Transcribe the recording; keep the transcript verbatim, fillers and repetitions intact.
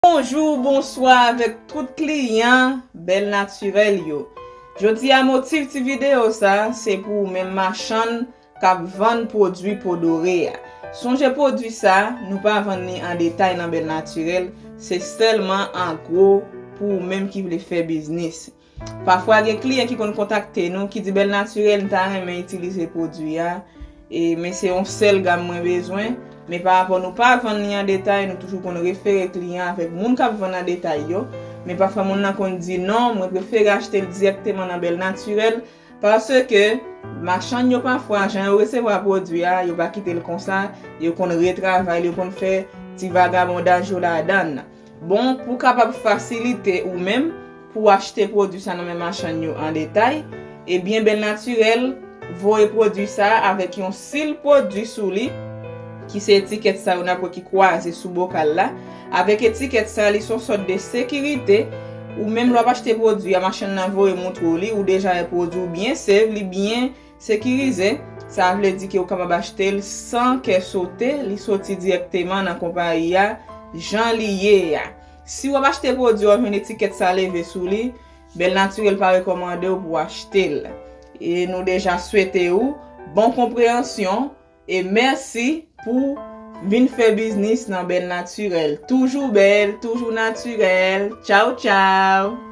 Bonjou, bonswa avèk tout kliyan Bèl Natirèl yo. Jodi a, motif ti videyo sa, se pou ou menm machann k ap vann pwodui po dore a. Sonje pwodui sa, nou pa vann li an detay nan Bèl Natirèl, se sèlman an gwo pou ou menm ki vle fè biznis. Pafwa gen kliyan ki konn kontakte nou ki di Bèl Natirèl, m ta renmen itilize pwodui a, e, men se yon sèl gam mwen bezwen. Men pa rapò nou pa vann li an detay, nou toujou konn refere kliyan avèk moun k ap vann an detay yo. Men pafwa moun nan konn di non, mwen prefere achte l dirèkteman nan Bèl Natirèl, paske machann yo pafwa, jan yo resevwa pwodui a, yo pa kite l konsa, yo konn retravay l, yo konn fè ti vagabondaj yo ladan l. Bon, pou kapab fasilite ou menm pou achte pwodui sa nan men machann yo an detay, ebyen Bèl Natirèl voye pwodui sa avèk yon sil pwodui sou li, ki se etikèt sa yo n ap wè ki kwaze sou bokal la. Avèk etikèt sa, li se yon sòt de sekirite. Ou menm lè w ap achte pwodui a, machann nan voye montre w li, ou deja wè pwodui w byen save, li byen sekirize. Sa vle di ke w kapab achte l san kè sote, li soti dirèkteman nan konpayi a, jan li ye a. Si w ap achte pwodui a, w jwenn etikèt sa leve sou li, Bèl Natirèl pa rekòmande w pou w achte l. E nou deja swete ou bon konpreyansyon e mèsi pou vin fè biznis nan Bèl Natirèl. Toujou bèl, toujou natirèl. Tchaw, tchaw!